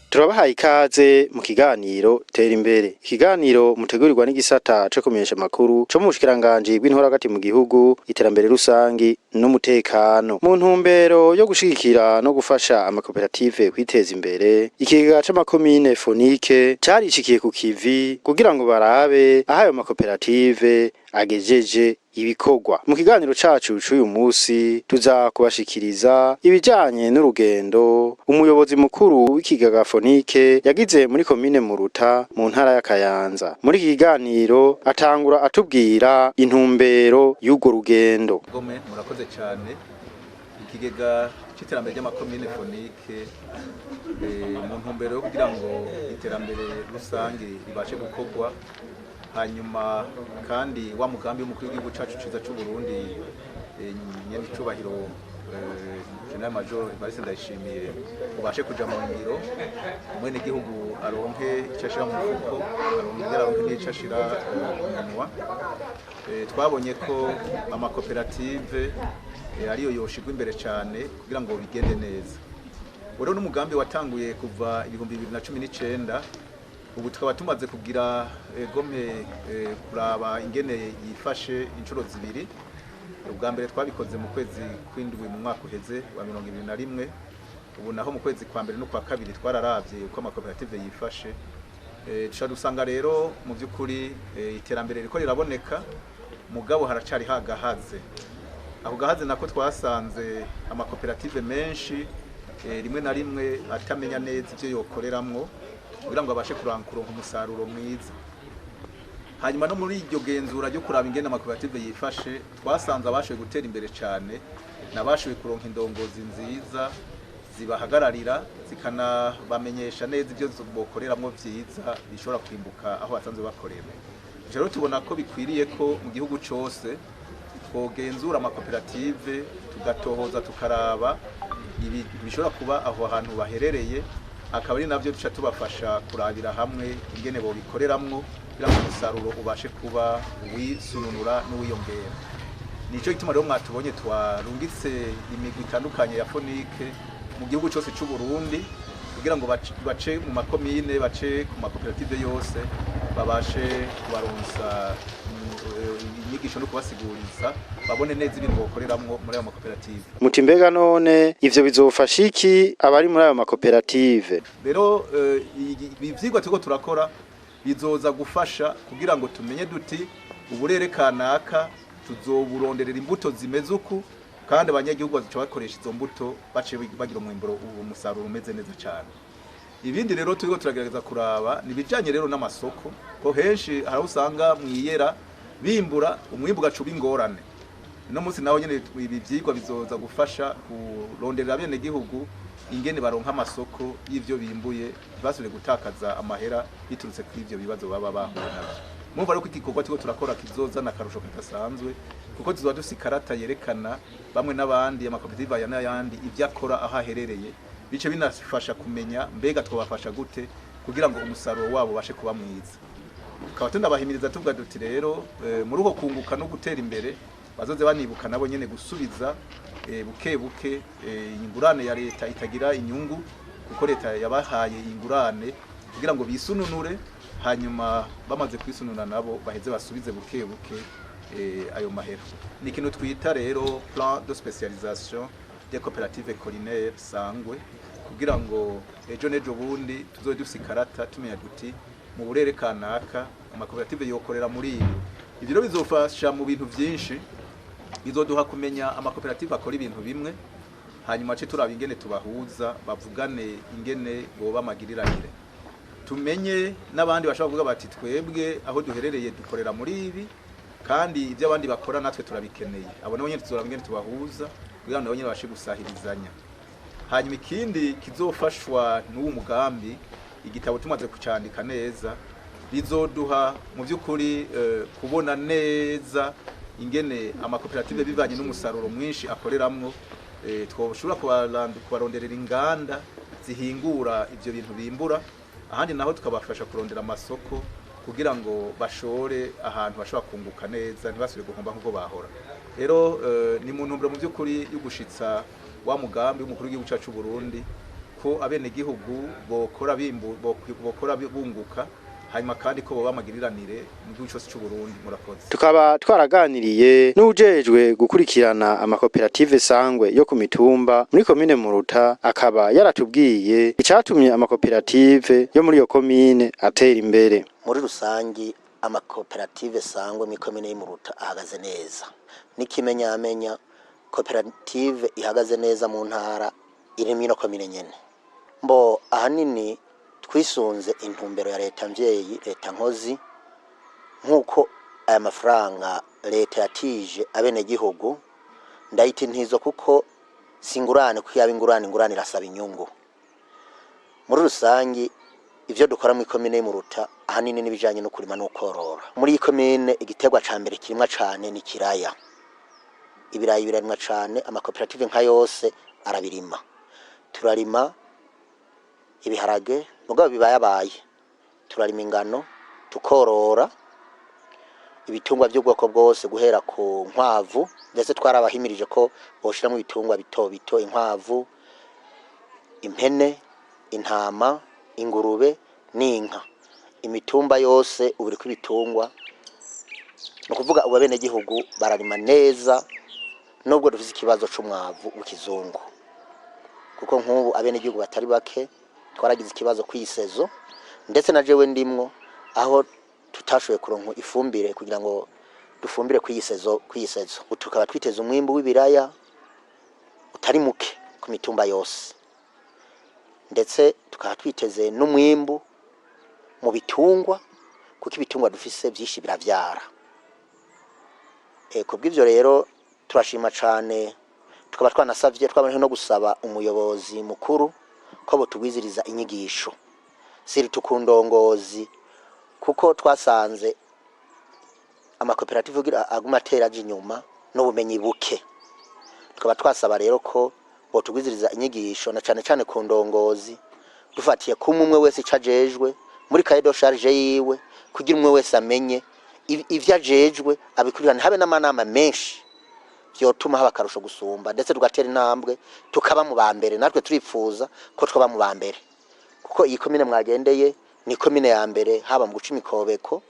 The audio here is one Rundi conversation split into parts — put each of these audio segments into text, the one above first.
Turabahaye ikaze mu kiganiro Tera Imbere, ikiganiro mutegurirwa n'igisata co kumenyesha amakuru co mu bushikiranganji bw'intwaro hagati mu gihugu, iterambere rusangi n'umutekano. Mu ntumbero yo gushigikira no gufasha amakoperative kwiteza imbere, ikigega c'amakomine Fonike carishikiye ku kivi kugira ngo barabe aho ayo makoperative agejeje ibikorwa. Mu kiganiro cacu c'uyu musi tuza kubashikiriza ibijanye n'urugendo umuyobozi mukuru w'ikigaga Fonike yagize muri komine Muruta mu ntara ya Kayanza. Muri iki kiganiro atangura atubwira intumbero y'urwo rugendo. Gome murakoze cyane. Ikigega c'iterambere ry'amakomine Fonike, mu ntumbero yo kugira ngo iterambere rusange ribashe gukorwa, hanyuma kandi wa mugambi w'umukuru w'igihugu cacu ciza c'u Burundi, nyene icubahiro General Major Evariste Ndayishimiye, ubashe kuja mu ngiro, umwene gihugu aronke ico ashira mu mufuko, aronke n'ico ashira ku munwa. Twabonye ko amakoperative ariyo yoshirwa imbere cyane kugira ngo bigende neza. Rero n'umugambi watanguye kuva 2019, ubu tukaba tumaze kugira gome kuraba ingene yifashe inshuro zibiri. Ubwa mbere twabikoze mu kwezi kw'indwi mu mwaka uheze wa 2021, ubu naho mu kwezi kwa mbere no kwa kabiri twararavye uko amakoperative yifashe. Duca dusanga rero mu by'ukuri iterambere riko riraboneka, mugabo haracari hagahaze. Ako gahaze nako twasanze amakoperative menshi rimwe na rimwe atamenya neza ivyo yokoreramwo kugira ngo abashe kuronka umusaruro mwiza. Hanyuma no muri iryo genzura ryo kuraba ingene amakoperative yifashe, twasanze abashoboye gutera imbere cyane nabashoboye kuronka indongozi nziza zibahagararira, zikanabamenyesha neza ibyo bokoreramwo vyiza bishobora kwimbuka aho basanzwe bakorera. Rero tubona ko bikwiriye ko mu gihugu cose twogenzura amakoperative, tugatohoza, tukaraba ibintu bishobora kuba aho hantu baherereye, akaba ari navyo duca tubafasha kurabira hamwe ingene bobikoreramwo kugira ngo umusaruro ubashe kuba uwisununura n'uwiyongera. Nico gituma rero mwatubonye twarungitse imigwi itandukanye ya Fonike mu gihugu cyose c'u Burundi kugira ngo bace mu makomine, bace ku makoperative yose, babashe kubaronsa inyigisho no kubasiguriza babone neza ibintu bokoreramwo muri ayo makoperative. Muti mbega none ivyo bizofasha iki abari muri ayo makoperative? Rero ibi vyigwa turiko turakora bizoza gufasha kugira ngo tumenye duti uburere kanaka tuzoburonderera imbuto zimeze uku, kandi abanyagihugu bazoca bakoresha izo mbuto bace bagira umwimburo, umusaruro umeze neza cyane. Ibindi rero turiko turagerageza kuraba ni ibijanye rero n'amasoko, ko henshi hari aho usanga mwiyera bimbura umwimbu ugaca uba ingorane. No munsi naho nyene ibi vyigwa bizoza gufasha kuronderera bene gihugu ingene baronka amasoko y'ivyo bimbuye, ntibasubire gutakaza amahera biturutse kuri ivyo bibazo baba bahuye navyo. Mumva rero ko igikorwa turiko turakora kizozana akarusho kadasanzwe, kuko tuzoba dufise ikarata yerekana bamwe n'abandi, amakoperative aya n'ayandi, ivyo akora aho aherereye, bice binafasha kumenya mbega twobafasha gute kugira ngo umusaruro wabo ubashe kuba mwiza. Tukaba tunabahimiriza tuvuga duti rero muri uko kunguka no gutera imbere bazoze banibuka nabo nyene gusubiza buke buke ingurane ya leta itagira inyungu, kuko leta yabahaye ingurane kugira ngo bisununure, hanyuma bamaze kwisununa nabo baheze basubize buke buke ayo mahera. Ni ikintu twita rero plan de spécialisation des coopératives collinaires Sangwe, kugira ngo ejo n'ejo bundi tuzobe dufise ikarata tumenya duti mu burere kanaka amakoperative yokorera muri ibi. Ivyo rero bizofasha mu bintu vyinshi, bizoduha kumenya amakoperative akora ibintu bimwe, hanyuma ce turaba ingene tubahuza bavugane ingene boba amagiriranire, tumenye n'abandi bashobora kuvuga bati twebwe aho duherereye dukorera muri ibi, kandi ibyo abandi bakora natwe turabikeneye. Abo nabo nyene tuzoraba ingene tubahuza kugira ngo nabo nyene babashe gusahirizanya. Hanyuma ikindi kizofashwa n'uwo mugambi, igitabo tumaze kucandika neza, Bizoduha mu by'ukuri kubona neza ingene amakoperative, bivanye n'umusaruro mwinshi akoreramwo, twoshobora kubaronderera inganda zihingura ivyo bintu bimbura, ahandi naho tukabafasha kurondera amasoko kugira ngo bashore ahantu bashobora kunguka neza, ntibasubire guhomba nk'uko bahora. Rero ni mu ntumbero mu by'ukuri yo gushitsa wa mugambi w'umukuru w'igihugu cyacu Burundi, ko abenegihugu bokora bimbu bokora bunguka, hanyuma kandi ko boba amagiriranire mu gihugu cyose cy'u Burundi. Murakoze. Tukaba twaraganiriye n'uwujejwe gukurikirana amakoperative sangwe yo ku mitumba muri komine Muruta, akaba yaratubwiye icatumye amakoperative yo muri iyo komine atera imbere. Muri rusangi, amakoperative sangwe muri komine y'Imuruta ahagaze neza. N'ikimenyamenya, koperative ihagaze neza mu ntara iri mw'ino komine nyene. Mbo ahanini twisunze intumbero ya leta mvyeyi, leta nkozi, nk'uko aya mafaranga leta yatije abenegihugu. Ndayita intizo kuko si ingurane, kuko yaba ingurane, ingurane irasaba inyungu. Muri rusangi, ivyo dukora muri komine y'Imuruta ahanini n'ibijanye no kurima no korora. Muri iyi komine, igiterwa ca mbere kirimwa cane ni kiraya. Ibirayi birarimwa cane, amakoperative nka yose arabirima. Turarima ibiharage, mugabo bibayabaye. Turarima ingano, tukorora ibitungwa by'ubwoko bwose, guhera ku nkwavu, ndetse twarabahimirije ko boshiramwo ibitungwa bito bito: inkwavu, impene, intama, ingurube n'inka. Imitumba yose ubu iriko ibitungwa. Ni ukuvuga ubu abenegihugu bararima neza, nubwo dufise ikibazo c'umwavu w'ikizungu, kuko nk'ubu abenegihugu batari bake twaragize ikibazo kw'isezo, ndetse na jewe ndimwo, aho tutashoboye kuronka ifumbire kugira ngo dufumbire kw'isezo. Ubu tukaba twiteze umwimbu w'ibiraya utari muke ku mitumba yose, ndetse tukaba twiteze n'umwimbu mu bitungwa, kuko ibitungwa dufise vyinshi biravyara. Kubw'ivyo rero turashima cane, tukaba twanasavye, twaboneyeho no gusaba umuyobozi mukuru ko botugwiziriza inyigisho, surtout ku ndongozi, kuko twasanze amakoperative kugira aguma atera aja inyuma n'ubumenyi buke. Tukaba twasaba rero ko botugwiziriza inyigisho, na cane cane ku ndongozi, dufatiye ku umwe wese ico ajejwe muri cahier de charge yiwe, kugira umwe wese amenye ivyo ajejwe, abikurikirane, habe n'amanama menshi. Vyotuma haba akarusho gusumba, ndetse tugatera intambwe tukaba mu ba mbere. Natwe turipfuza ko twaba mu ba mbere, kuko iyi komine mwagendeye ni komine ya mbere, haba mu guca imikobeko,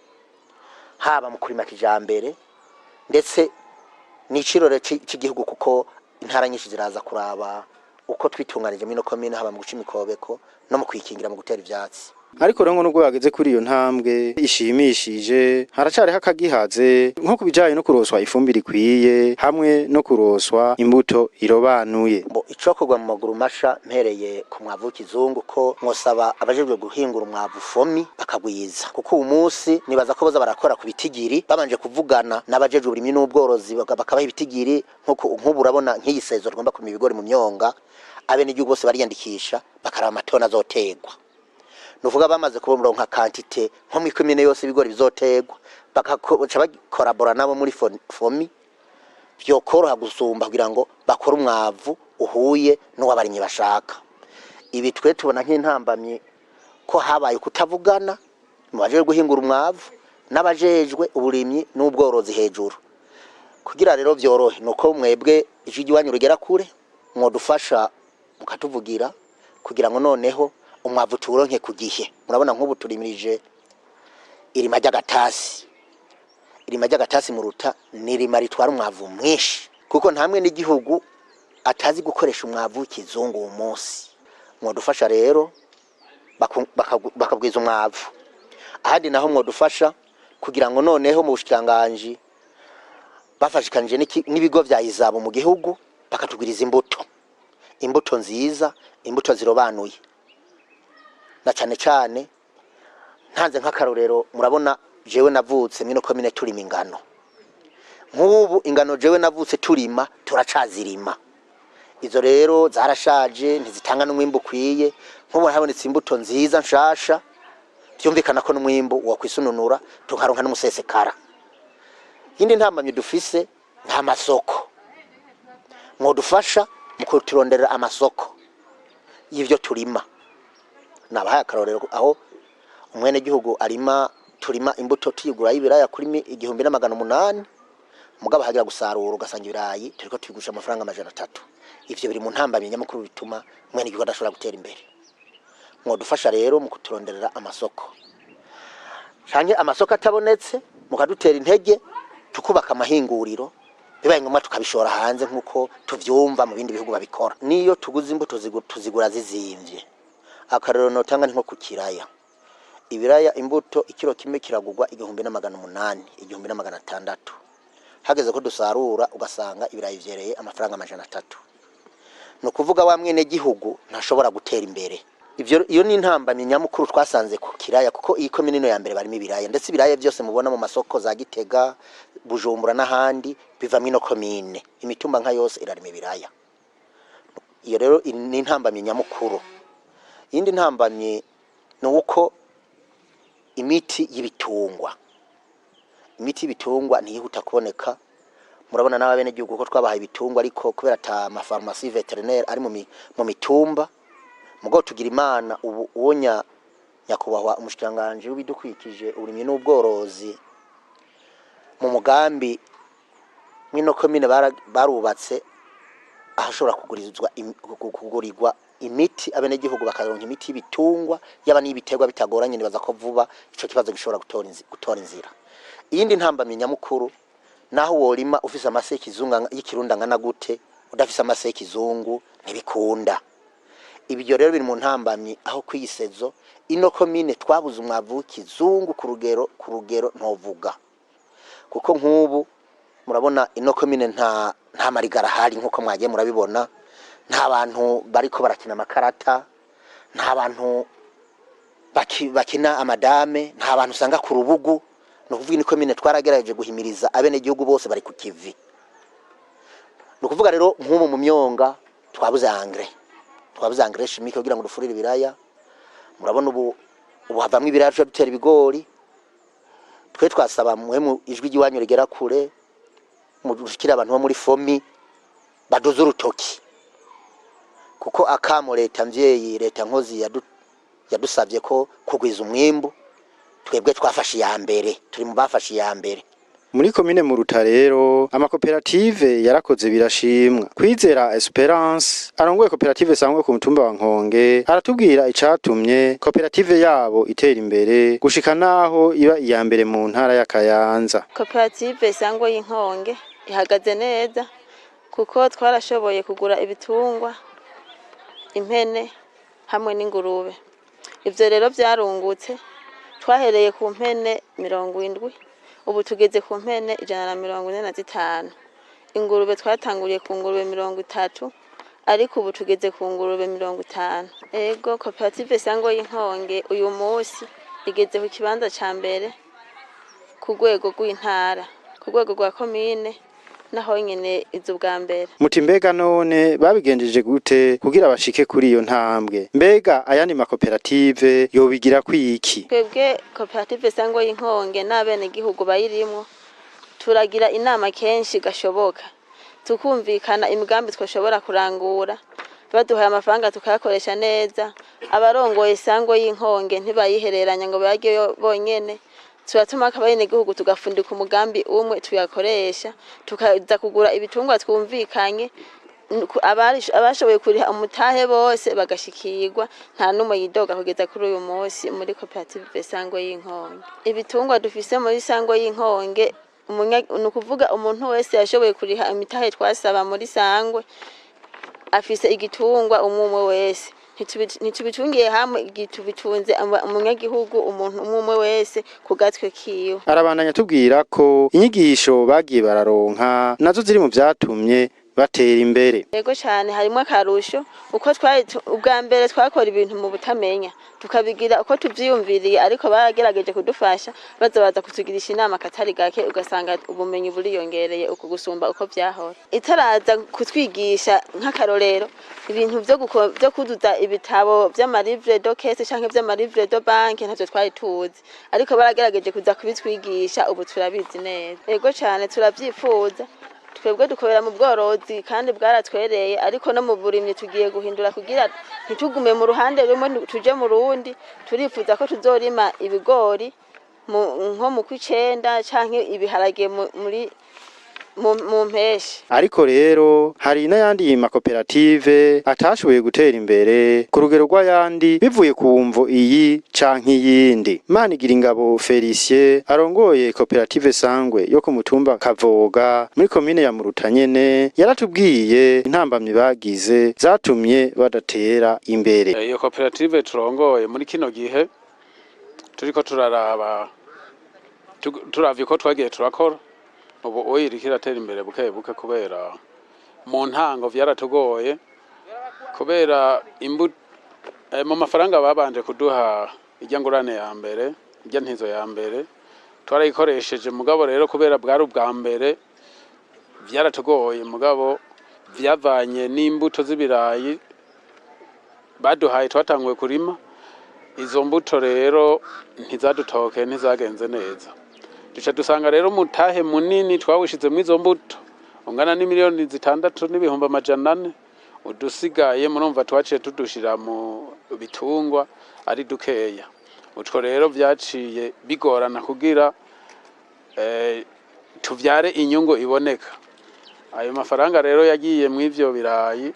haba mu kurima kijambere, ndetse n'icirore c'igihugu, kuko intara nyinshi ziraza kuraba uko twitunganije muri ino komine, haba mu guca imikobeko no mu kwikingira mu gutera ivyatsi. Ariko rero ngo nubwo bageze kuri iyo ntambwe ishimishije, haracariho akagihaze, nko ku bijanye no kuroswa ifumbire ikwiye hamwe no kuroswa imbuto irobanuye. Mbo icokorwa mu maguru masha, mpereye ku mwavu w'ikizungu, ko mwosaba abajejwe guhingura umwavu FOMI bakagwiza, kuko uyu munsi nibaza ko boza barakora ku bitigiri babanje kuvugana n'abajejwe uburimyi n'ubworozi, bakabaha ibitigiri. Nkuko nk'ubu urabona nk'iyi saison tugomba kurima ibigori mu myonga, abenegihugu bose bariyandikisha, bakaraba amatoni azoterwa. Nuvuga bamaze kuronka quantité nko mw'ikomine yose ibigori bizoterwa, bakaca bakorabora nabo muri FOMI, vyokoroha gusumba kugira ngo bakore umwavu uhuye n'uw'abarimyi bashaka. Ibi twe tubona nk'intambamyi ko habaye kutavugana mu bajejwe guhingura umwavu n'abajejwe uburimyi n'ubworozi hejuru. Kugira rero vyorohe, nuko mwebwe ijwi ry'iwanyu rigera kure, mwodufasha mukatuvugira kugira ngo noneho umwavu tuwuronke ku gihe. Murabona nk'ubu turimirije irima ry'agatasi. Irima ry'agatasi mu Ruta ni irima ritwara umwavu mwinshi, kuko ntamwe n'igihugu atazi gukoresha umwavu w'ikizungu uwo munsi. Mwodufasha rero bakagwiza umwavu. Ahandi naho mwodufasha kugira ngo noneho mu bushikiranganji bafashikanije n'ibigo vya ISABU mu gihugu, bakatugwiriza imbuto, imbuto nziza, imbuto zirobanuye. Na cane cane ntanze nk'akarorero, murabona jewe navutse mwino komine turima ingano. Nk'ubu ingano jewe navutse turima turacazirima. Izo rero zarashaje, ntizitanga n'umwimbu ukwiye. Nk'ubu habonetse imbuto nziza nshasha, Vyumvikana ko n'umwimbu wakwisununura, tukaronka n'umusesekara. Yindi ntambamyi dufise, nta masoko. Mwodufasha mu kuturonderera amasoko y'ivyo turima. Nabahaye akarorero aho umwenegihugu arima, turima imbuto tuyigura y'ibiraya kuri 1800, mugabo hagira gusarura ugasanga ibirayi turiko tubigurisha amafaranga 300. Ivyo biri mu ntambamyi nyamukuru bituma umwenegihugu adashobora gutera imbere. Mwodufasha rero mu kuturonderera amasoko, canke amasoko atabonetse mukadutera intege tukubaka amahinguriro, bibaye ngombwa tukabishora hanze nk'uko tuvyumva mu bindi bihugu babikora. Niyo tuguze imbuto tuzigura zizimvye. Akarorero notanga ni nko ku kiraya. Ibiraya imbuto ikiro kimwe kiragurwa 1800, 1600. Hageze ko dusarura ugasanga ibirayi vyereye amafaranga 300. Ni ukuvuga wa mwene gihugu ntashobora gutera imbere. Ivyo iyo ni intambamyi nyamukuru twasanze ku kiraya, kuko iyi komine ya mbere barimo ibiraya, ndetse ibiraya byose mubona mu masoko za Gitega, Bujumbura n'ahandi biva mw'ino komine. Imitumba nka yose irarima ibiraya. Iyo rero ni intambamyi nyamukuru. Iyindi ntambamyi ni uko imiti y'ibitungwa ntiyihuta kuboneka. Murabona n'abenegihugu ko twabahaye ibitungwa, ariko kubera ata mafarumasi vétérinaire ari mu mitumba. Mugo tugira Imana ubu uwonya nyakubahwa umushikiranganji w'ibidukikije, uburimyi n'ubworozi, mu mugambi mw'ino komine barubatse ahashobora kugurirwa imiti, abenegihugu bakaronka imiti y'ibitungwa yaba n'ibiterwa bitagoranye. Nibaza ko vuba ico kibazo gishobora gutora inzira. Iyindi ntambamyi nyamukuru, naho worima ufise amase y'ikizungu y'ikirundi angana gute, udafise amase y'ikizungu ntibikunda. Ibyo rero biri mu ntambamyi aho kwiyisezo ino komine twabuze umwavu w'ikizungu ku rugero ntovuga, kuko nk'ubu murabona ino komine nta marigara ahari nk'uko mwagiye murabibona, nta bantu bariko barakina amakarata, nta bantu bakina amadame, nta bantu usanga ku rubugu. Ni ukuvuga ino komine twaragerageje guhimiriza abenegihugu bose bari ku kivi. Ni ukuvuga rero nk'ubu mu myonga twabuze engrais, twabuze engrais chimique kugira ngo dufurire ibiraya. Murabona ubu havamwo ibiraya tuca dutera ibigori. Twe twasaba mwe mu ijwi ry'iwanyu rigera kure, mushikire abantu bo muri FOMI baduze urutoki, kuko akamo leta mvyeyi, leta nkozi yadusavye ko kugwiza umwimbu, twebwe twafashe iya mbere, turi mu bafashe iya mbere. Muri komine Muruta rero amakoperative yarakoze birashimwa. Kwizera Esperance arongoye koperative Sangwe ku mutumba wa Nkonge aratubwira icatumye koperative yabo itera imbere gushika naho iba iya mbere mu ntara ya Kayanza. Koperative Sangwe y'Inkonge ihagaze neza kuko twarashoboye kugura ibitungwa, impene hamwe n'ingurube. Ivyo rero vyarungutse. Twahereye ku mpene 70, ubu tugeze ku mpene 145. Ingurube twatanguriye ku ngurube 30, ariko ubu tugeze ku ngurube 50. Ego, koperative Sangwe y'Inkonge uyu munsi igeze ku kibanza ca mbere ku rwego rw'intara, ku rwego rwa komine naho nyene iza ubwa mbere. Muti mbega none babigenjeje gute kugira bashike kuri iyo ntambwe? Mbega ayandi makoperative yobigira kwiki? Twebwe koperative Sangwe y'Inkonge n'abenegihugu bayirimwo turagira inama kenshi gashoboka, tukumvikana imigambi twashobora kurangura. Baduhaye amafaranga tukayakoresha neza. Abarongoye Sangwe y'Inkonge ntibayihereranya ngo bayarye bonyene. Turatuma abenegihugu tugafundika umugambi umwe tuyakoresha, tukaza kugura ibitungwa twumvikanye. Abashoboye kuriha umutahe bose bagashikirwa, nta n'umwe yidoga kugeza kuri uyu munsi muri koperative Sangwe y'Inkonge. Ibitungwa dufise muri Sangwe y'Inkonge, ni ukuvuga umuntu wese yashoboye kuriha imitahe twasaba muri Sangwe afise igitungwa umwe umwe wese. Ntitubitungiye hamwe, tubitunze umunyagihugu, umuntu umwe umwe wese ku gatwe kiwe. Arabandanya tubwira ko inyigisho bagiye bararonka nazo ziri mu vyatumye batera imbere. Yego cyane, harimo akarusho. Uko twari ubwa mbere twakora ibintu mu butamenya, tukabigira uko tuvyiyumviriye, ariko baragerageje kudufasha, baza baza kutugirisha inama katari gake, ugasanga ubumenyi buriyongereye uko gusumba uko vyahora. Itaraza kutwigisha, nk'akarorero, ibintu vyo kuduza ibitabo vy'ama livre de caisse canke vy'ama livre de banque, ntavyo twari tuzi, ariko baragerageje kuza kubitwigisha, ubu turabizi neza. Yego cyane, turavyifuza. Twebwe dukorera mu bworozi kandi bwaratwereye, ariko no mu burimyi tugiye guhindura kugira ntitugume mu ruhande rumwe, tuje mu rundi. Turifuza ko tuzorima ibigori nko mu kw'icenda canke ibiharage muri mu mpeshi. Ariko rero hari n'ayandi makoperative atashoboye gutera imbere ku rugero rw'ayandi, bivuye ku mvo iyi canke iyindi. Manigirangabo Felicien arongoye koperative Sangwe yo ku mutumba Kavoga muri komine ya Muruta nyene, yaratubwiye intambamyi bagize zatumye badatera imbere. Iyo koperative turongoye muri kino gihe, turiko turaraba, turavye ko twagiye turakora, ubu ubu iriko iratera imbere buke buke, kubera mu ntango vyaratugoye, kubera mu mafaranga babanje kuduha, irya ngurane ya mbere, irya ntizo ya mbere, twarayikoresheje. Mugabo rero kubera bwari ubwa mbere, vyaratugoye. Mugabo vyavanye n'imbuto z'ibirayi baduhaye, twatanguye kurima izo mbuto, rero ntizadutoke, ntizagenze neza. Duca dusanga rero umutahe munini twawushizemwo izo mbuto ungana n'6,400,000. Udusigaye murumva twaciye tudushira mu bitungwa ari dukeya. Utwo rero vyaciye bigorana kugira tuvyare inyungu iboneka. Ayo mafaranga rero yagiye mw'ivyo birayi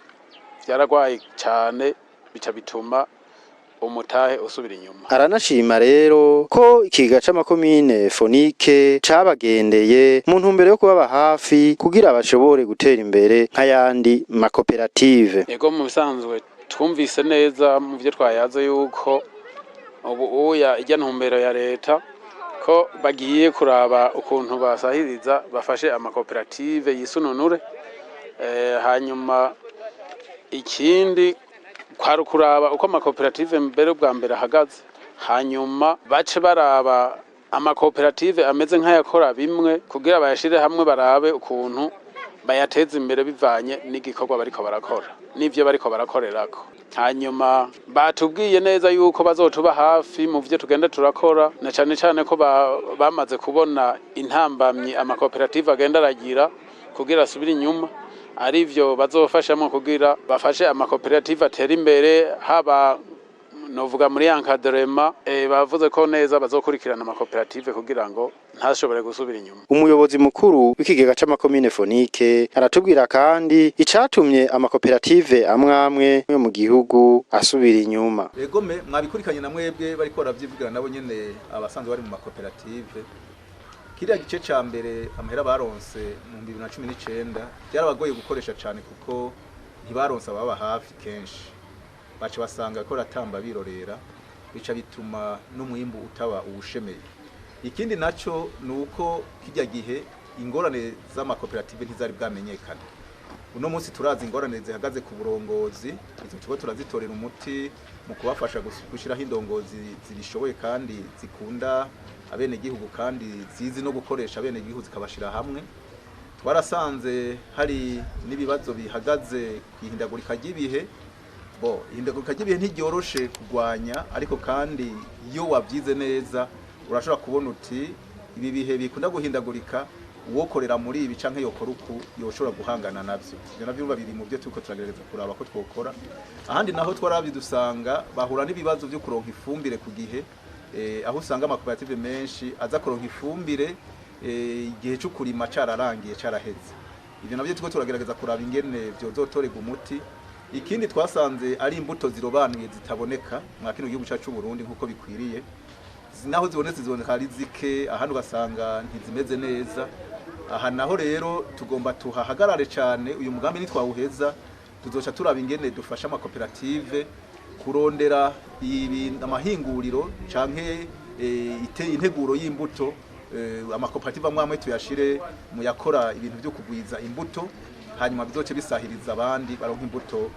vyaragwaye cane, bica bituma umutahe usubira inyuma. Aranashima rero ko ikiga c'amakomine fonike cabagendeye mu ntumbero yo kubaba hafi kugira bashobore gutera imbere nk'ayandi makoperative. Ego, mu bisanzwe twumvise neza mu byo twayaze yuko ubu uya ijya ntumbero ya leta, ko bagiye kuraba ukuntu basahiriza, bafashe amakoperative yisununure. Hanyuma ikindi kwari ukuraba uko amakoperative mbere ubwa mbere ahagaze, hanyuma bace baraba amakoperative ameze nk'ayakora bimwe kugira bayashire hamwe, barabe ukuntu bayateza imbere bivanye n'igikorwa bariko barakora n'ivyo bariko barakorerako. Hanyuma batubwiye neza yuko bazotuba hafi mu vyo tugenda turakora, na cane cane ko bamaze kubona intambamyi amakoperative agenda aragira kugira asubire inyuma, arivyo bazofashamo kugira bafashe amakoperative atere imbere, haba novuga muri encadrement. Bavuze ko neza bazokurikirana amakoperative kugira ngo ntashobore gusubira inyuma. Umuyobozi mukuru w'ikigega c'amakomine fonike aratubwira kandi icatumye amakoperative amwamwe yo mu gihugu asubira inyuma. Egome, mwabikurikanye na mwebwe, bariko baravyivugira nabo nyene abasanzwe bari mu makoperative. Kiriya gice ca mbere, amahera baronse mu 2019, byarabagoye gukoresha cane kuko ntibaronse ababa hafi. Kenshi baca basanga ko ratamba birorera, bica bituma n'umwimbu utaba uwushemeye. Ikindi naco ni uko kijya gihe ingorane z'amakoperative ntizari bwamenyekane. Uno munsi turazi ingorane zihagaze ku burongozi, izo tuba turazitorera umuti mu kubafasha gushyiraho indongozi zibishoboye kandi zikunda abenegihugu kandi zizi no gukoresha abenegihugu, zikabashira hamwe. Twarasanze hari n'ibibazo bihagaze ku ihindagurika ry'ibihe. Bo ihindagurika ry'ibihe ntiryoroshe kurwanya, ariko kandi iyo wabyize neza urashobora kubona uti ibi bihe bikunda guhindagurika, uwokorera muri ibi canke yokora uku yoshobora guhangana navyo. Ivyo navyo urumva biri mu byo turiko turagerageza kuraba ko twokora. Ahandi naho twarabye dusanga bahura n'ibibazo vyo kuronka ifumbire ku gihe, aho usanga amakoperative menshi aza kuronka ifumbire igihe cyo kurima cararangiye, caraheze. Ivyo navyo turiko turagerageza kuraba ingene vyozotorerwa umuti. Ikindi twasanze ari imbuto zirobanuye zitaboneka mwa kino gihugu cyacu Burundi nkuko bikwiriye. Naho zibonetse, ziboneka ari zike, ahandi ugasanga ntizimeze neza. Aha naho rero tugomba tuhahagarare cyane. Uyu mugambi nitwawuheza, tuzoca turaba ingene dufasha amakoperative kurondera amahinguriro canke integuro y'imbuto. Amakoperative amwe amwe tuyashire mu yakora ibintu byo kugwiza imbuto. Hanyuma bizoce bisahiriza abandi baronka imbuto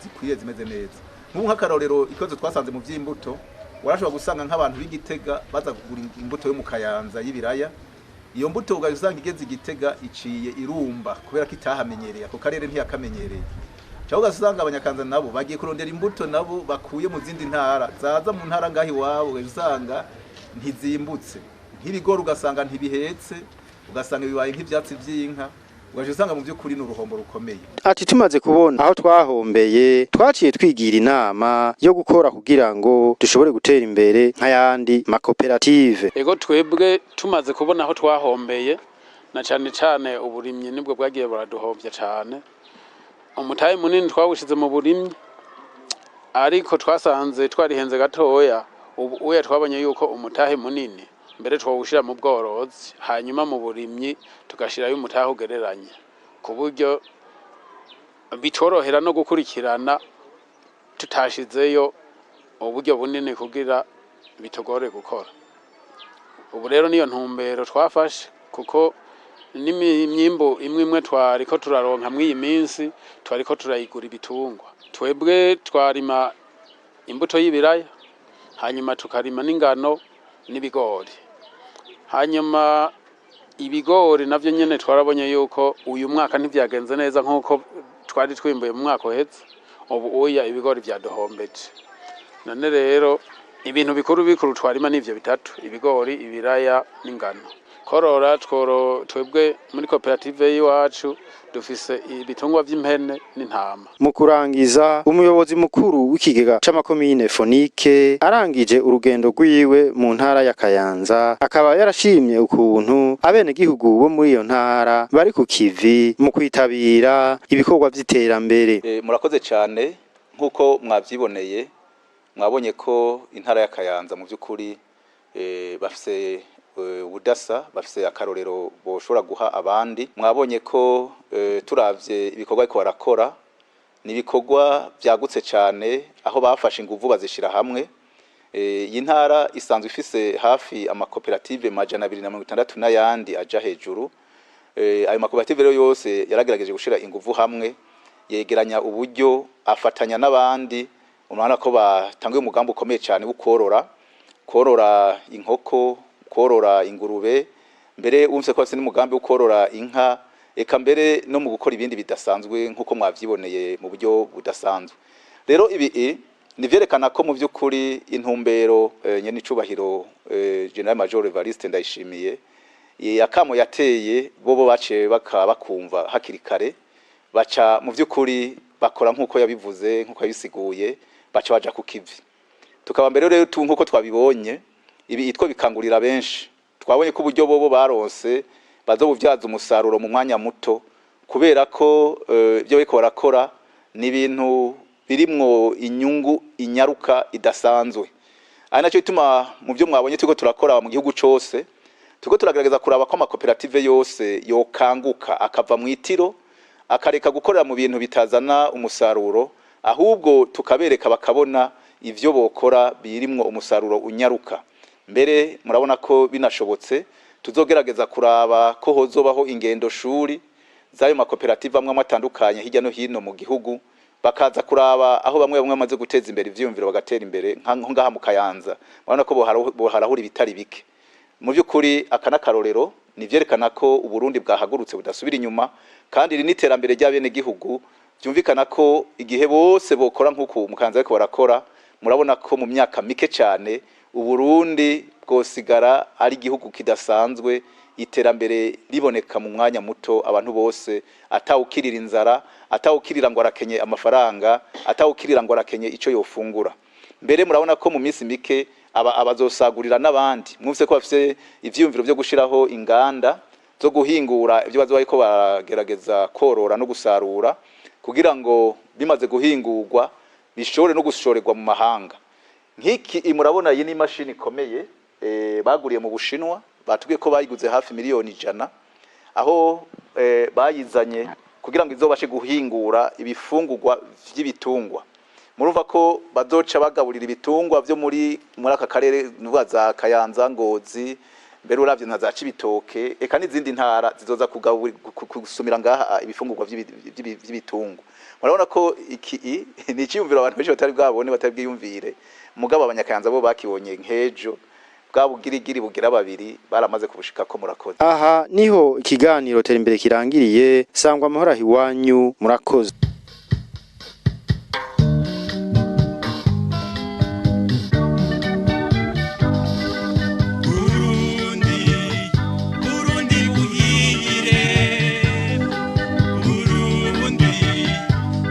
zikwiye, zimeze neza. Nk'ubu nk'akarorero, ikibazo twasanze mu vy'imbuto, warashobora gusanga nk'abantu b'Igitega baza kugura imbuto yo mu Kayanza y'ibiraya. Iyo mbuto ugaye usanga igeze Igitega iciye irumba, kubera ko itahamenyereye, ako karere ntiyakamenyereye. Cyangwa ugasanga Abanyakanza nabo bagiye kurondera imbuto nabo bakuye mu zindi ntara, zaza mu ntara ngaho iwabo ugasanga ntizimbutse. Nk'ibigori ugasanga ntibihetse, ugasanga bibaye nk'ivyatsi vy'inka, ugaca usanga mu by'ukuri ni uruhombo rukomeye. Ati tumaze kubona aho twahombeye, twaciye twigira inama yo gukora kugira ngo dushobore gutera imbere nk'ayandi makoperative. Ego, twebwe tumaze kubona aho twahombeye, na cane cane uburimyi nibwo bwagiye buraduhombya cane. Umutahe munini twawushize mu burimyi, ariko twasanze twarihenze gatoya. Ubu uya twabonye yuko umutahe munini mbere twawushira mu bworozi, hanyuma mu burimyi tugashirayo umutahe ugereranye, ku buryo bitworohera no gukurikirana tutashizeyo uburyo bunini kugira bitugore gukora. Ubu rero niyo ntumbero twafashe, kuko n'imyimbu imwe imwe twariko turaronka mw'iyi minsi twariko turayigura ibitungwa. Twebwe twarima imbuto y'ibiraya, hanyuma tukarima n'ingano n'ibigori. Hanyuma ibigori navyo nyene twarabonye yuko uyu mwaka ntivyagenze neza nk'uko twari twimbuye mu mwaka uheze. Ubu uya ibigori vyaduhombeje. None rero ibintu bikuru bikuru twarima n'ivyo bitatu: ibigori, ibiraya n'ingano. Korora tworo, twebwe muri koperative y'iwacu dufise ibitungwa vy'impene n'intama. Mu kurangiza, umuyobozi mukuru w'ikigega c'amakomine Fonike arangije urugendo rwiwe mu ntara ya Kayanza, akaba yarashimye ukuntu abenegihugu bo muri iyo ntara bari ku kivi mu kwitabira ibikorwa vy'iterambere. Murakoze cyane. Nk'uko mwavyiboneye, mwabonye ko intara ya Kayanza mu by'ukuri bafise ubudasa, bafise akarorero boshobora guha abandi. Mwabonye ko turavye ibikorwa ariko barakora, ni ibikorwa byagutse cyane, aho bafashe inguvu bazishira hamwe. Iyi ntara isanzwe ifise hafi amakoperative 260 n'ayandi aja hejuru. Ayo makoperative rero yose yaragerageje gushira inguvu hamwe, yegeranya uburyo, afatanya n'abandi. Urabona ko batanguye umugambi ukomeye cyane wo korora, korora inkoko, korora ingurube, mbere wumvise ko bafise n'umugambi wo korora inka, eka mbere no mu gukora ibindi bidasanzwe, nk'uko mwavyiboneye mu buryo budasanzwe. Rero ibi ni vyerekana ko mu by'ukuri intumbero nyene icubahiro General Major Evariste Ndayishimiye akamo yateye, bobo baciye bakumva hakiri kare, baca mu by'ukuri bakora nk'uko yabivuze, nk'uko yabisiguye, baca baja ku kivi. Tukaba mbere rero nk'uko twabibonye, ibi itwo bikangurira benshi. Twabonye ko uburyo bobo baronse bazobuvyaza umusaruro mu mwanya muto, kubera ko ibyo bariko barakora ni ibintu birimwo inyungu inyaruka idasanzwe. Ari nacyo gituma mu byo mwabonye turiko turakora mu gihugu cose, turiko turagerageza kuraba ko amakoperative yose yokanguka, akava mu itiro, akareka gukorera mu bintu bitazana umusaruro, ahubwo tukabereka bakabona ivyo bokora birimwo umusaruro unyaruka. Mbere murabona ko binashobotse tuzogerageza kuraba ko hozobaho ingendo shuri z'ayo makoperative amwe amwe atandukanye hirya no hino mu gihugu, bakaza kuraba aho bamwe bamwe bamaze guteza imbere ivyiyumviro, bagatera imbere. Nko ngaha mu Kayanza murabona ko boharahura ibitari bike. Mu by'ukuri aka n'akarorero, ni vyerekana ko Uburundi bwahagurutse budasubira inyuma, kandi iri n'iterambere ry'abenegihugu. Vyumvikana ko igihe bose bokora nk'uku mu Kayanza bariko barakora, murabona ko mu myaka mike cyane Uburundi bwosigara ari igihugu kidasanzwe, iterambere riboneka mu mwanya muto, abantu bose atawukirira inzara, atawukirira ngo arakenye amafaranga, atawukirira ngo arakenye ico yofungura. Mbere murabona ko mu minsi mike aba abazosagurira n'abandi. Mwumvise ko bafise ivyiyumviro vyo gushiraho inganda zo guhingura ibyo bazoba bariko baragerageza korora no gusarura, kugira ngo bimaze guhingurwa bishobore no gushorerwa mu mahanga. Nk'iki murabona, iyi ni imashini ikomeye baguriye mu Bushinwa. Batubwiye ko bayiguze hafi miliyoni 100, aho bayizanye kugira ngo izobashe guhingura ibifungurwa vy'ibitungwa. Murumva ko bazoca bagaburira ibitungwa vyo muri aka karere, nuvuga za Kayanza, Ngozi, Mbere uravye nka za Cibitoke, eka n'izindi ntara zizoza gusumira ngaha ibifungurwa vy'ibitungwa. Murabona ko iki ni iciyumviro abantu benshi batari bwabone, batari bwiyumvire, mugabo Abanyakayanza bo bakibonye nk'ejo. Bwa bugirigiri bugira babiri baramaze kubushikako. Murakoze. Aha niho ikiganiro Tera Imbere kirangiriye. Sangwa amahoro aho iwanyu, murakoze. Burundi, Burundi buhire, Burundi,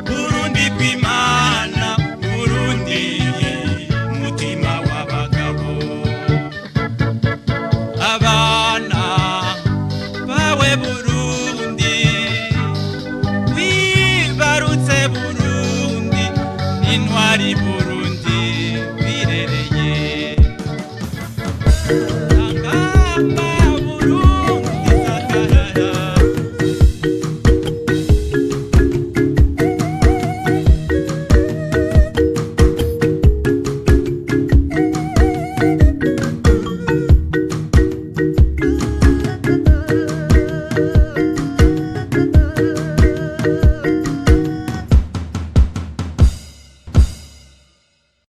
Burundi bw'Imana, Burundi mutima w'abagabo. Aba